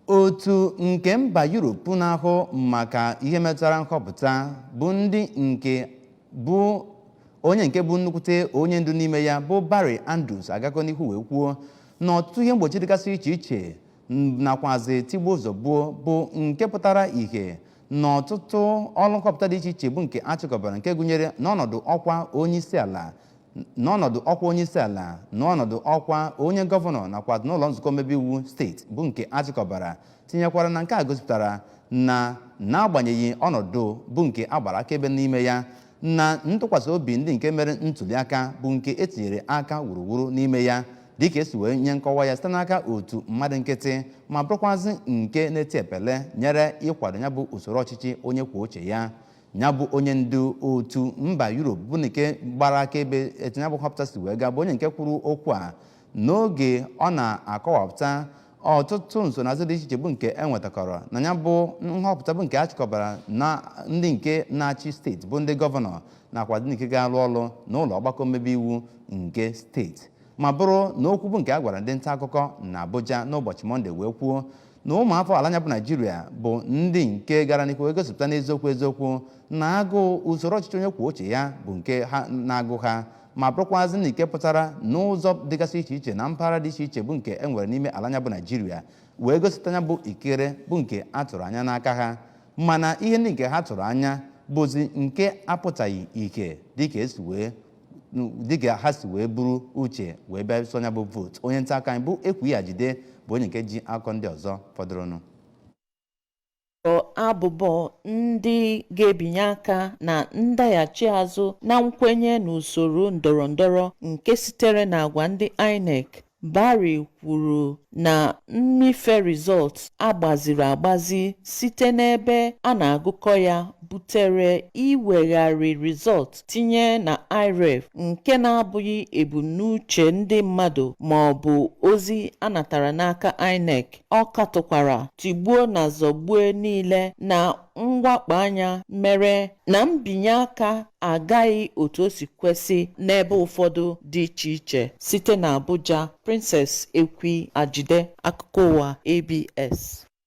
Otu nke mba Yuropu na-ahụ maka ihe metụtara nhọpụta bụ ndị nke bụ onye nke bụ nnukwute onye ndu n'ime ya bụ Barry Andrews agakọ n'ihu wee kwuo na ọtụtụ ihe mgbochi dịgasị iche iche nakwazi tigbuo zọgbuo bụ nke pụtara ihe na ọtụtụ ọrụ nhọpụta dị iche iche bụ nke achịkọbara, nke gụnyere n'ọnọdụ ọkwa onye isi ala, n'ọnọdụ ọkwa onye isi ala, n'ọnọdụ ọkwa onye gọvanọ nakwa n'ụlọ nzukọ omebe iwu steeti bụ nke achịkọbara, tinyekwara na nke a gosipụtara na n'agbanyeghị ọnọdụ bụ nke a gbara akaebe n'ime ya na ntụkwasị obi ndị nke mere ntuliaka bụ nke etinyere aka wuruwuru n'ime ya, dịka esi wee nye nkọwa ya site n'aka otu mmadụ nkịtị ma bụrụkwazị nke na-eti epele nyere ịkwado ya bụ usoro ọchịchị onye kwuo uche ya. Ya bụ onye ndu otu mba Europe bụ nke gbara akaebe etu ya bụ nhọpụta si wee gaa bụ onye nke kwuru okwu a n'oge ọ na-akọwapụta ọtụtụ nsonaazụ dị iche iche bụ nke e nwetakọrọ na ya bụ nhọpụta bụ nke a chịkọbara na ndị nke na-achị steeti bụ ndị gọvanọ nakwa ndị nke ga-arụ ọrụ n'ụlọ ọgbakọ omebe iwu nke steeti, ma bụrụ na okwu bụ nke a gwara ndị nta akụkọ na Abuja n'ụbọchị Mọnde wee kwuo na ụmụafọ ala anya bụ Naijiria bụ ndị nke gara n'ihu wee gosipụta n'eziokwu eziokwu na agụụ usoro ọchịchị onye kwuo uche ya bụ nke ha na-agụ ha, ma bụrụkwazị ndị nke pụtara n'ụzọ dịgasị iche iche na mpaghara dị iche iche bụ nke e nwere n'ime ala anya bụ Naijiria wee gosipụta ya bụ ikikere bụ nke a tụrụ anya n'aka ha. Mana ihe ndị nke ha tụrụ anya bụzi nke apụtaghị ike dịka esi wee dịka ha si wee buru uche wee bịa sọ ya bụ vootu. Onye nta akụkọ anyị bụ Ekwuyi Ajide bụ onye nke ji akụkọ ndị ọzọ fọdụrụnụ. Abụbọ ndị ga-ebinye aka na ndaghachi azụ na nkwenye n'usoro ndọrọndọrọ nke sitere n'agwa ndị INEC. Barry kwuru na mmife rịzọlt agbaziri agbazi site n'ebe a na-agụkọ ya butere iwegharị rịzọlt tinye na IREV, nke na-abụghị ebumnuche ndị mmadụ ma ọ bụ ozi a natara n'aka INEC. Ọ katọkwara tigbuo na zọgbuo niile na mwakpo anya mere na mbinye aka agaghị otu o si kwesị n'ebe ụfọdụ dị iche iche. Site na Abuja, Princess Ekwi Ajide, akụkọ ụwa ABS.